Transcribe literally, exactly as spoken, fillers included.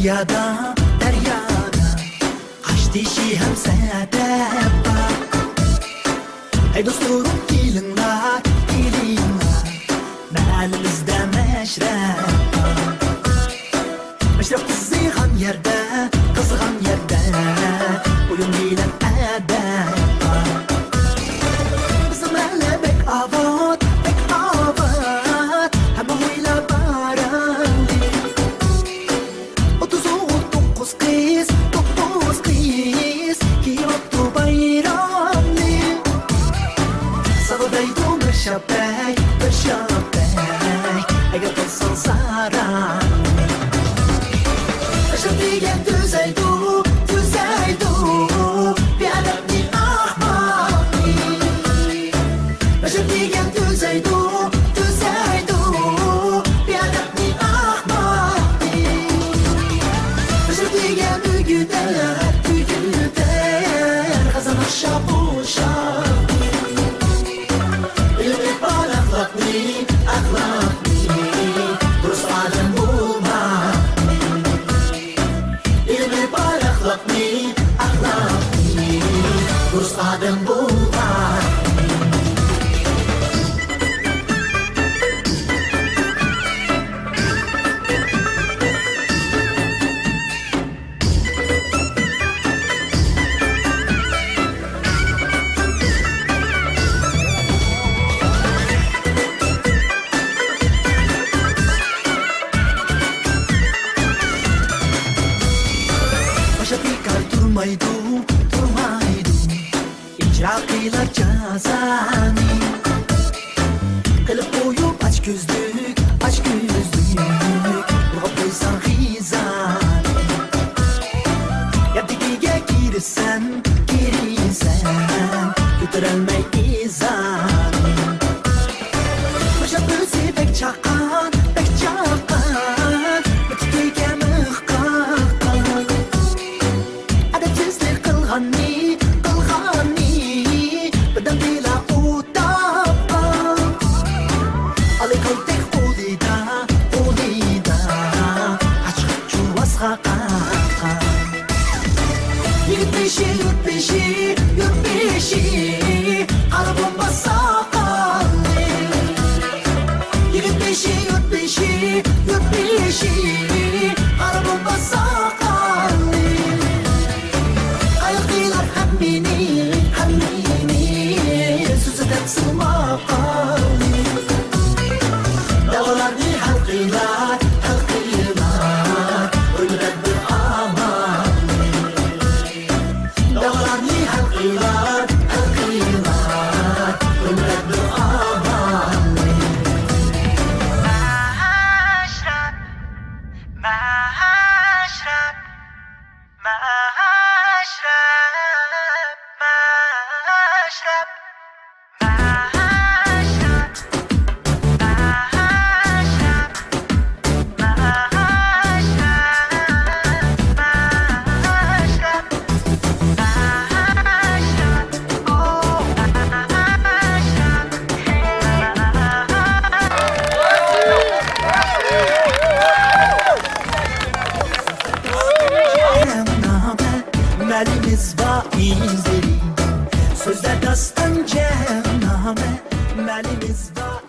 يادا، دەريادا، قاشتېشى ھەم سەدەپ بار. ھەي دوستلىرىم، كېلىڭلار، كېلىڭلار، مەھەللىمىزدە مەشرەپ بار. مەشرەپ قىزىغان يەردە، قىزىغان يەردە ئويۇن بىلەن ئەدەپ بار. بىزنىڭ مەھەللە بەك ئاۋات، بەك ئاۋات، ھەممە ھويلا بار. ئوتتۇز ئوغۇل، توققۇز قىز، توققۇز قىز كىيىۋاپتۇ بايرامنى. ساغدايدۇ بىر شاپەي، بىر شاپەي، ئەگەر قىلساڭ سارا. بەشەر دېگەن تۈزەيدۇ، تۈزەيدۇ بىئەدەپنى، ئەخمەقنى. بەشەر دېگەن تۈزەيدۇ، تۈزەيدۇ بىئەدەپنى، ئەخمەقنى. بەشەر دېگەن ئۆگىتەر، ئۆگىتەر قازاناق شاپۇشاق. ئىلمى بار ئەخلاقنى، ئەخلاقنى، دۇرۇس ئادەم بولماق. ئىلمى بار ئەخلاقنى، ئەخلاقنى، دۇرۇس ئادەم بولغان. باشا بىكار تۇرمايدۇ، تۇرمايدۇ. ئىجرا قىلار جازانى. قىلىپ قويۇپ ئاچكۆزلۈك، ئاچكۆزلۈك، بۇلغاپ قويساڭ خىزانى. يەر تېگىگە كىرىسەن، كىرىسەن، كۆتۈرەلمەي ئىزانى. مۇشۇ ئۆزى بەك چاققان، بەك چاققان، بىر تېگىگە مىخ قاققان. ئەدەپسىزلىك قىلغاننى، قىلغاننى، بىردەم بىلا ئۇ تاپقان. ئالىي كالتەك قولىدا، قولىدا، ئاچقان چۇۋازغا قاققان. يىگىت بېشى، يۇرت بېشى، يۇرت بېشى، قارا بومبا ساقالى. يىگىت بېشى، يۇرت بېشى، يۇرت بېشى، قارا بومبا ساقالى. قايىل قىلار ھەممىنى، ھەممىنى، سۆزى دەپ سىلماقالى. داۋالارنى ھەل قىلار، ھەل قىلار، ئويلىرىم بىر ئامال. داۋالارنى ھەل قىلار، ھەل قىلار، ئۆمرەك بىر ئامال. مەشرەپ، مەشرەپ، مەشرەپ، مەشرەپ. مەلىمىز بار ئىزلىرى، سۆزلەر داستان جەمنامە. مەلىمىز بار.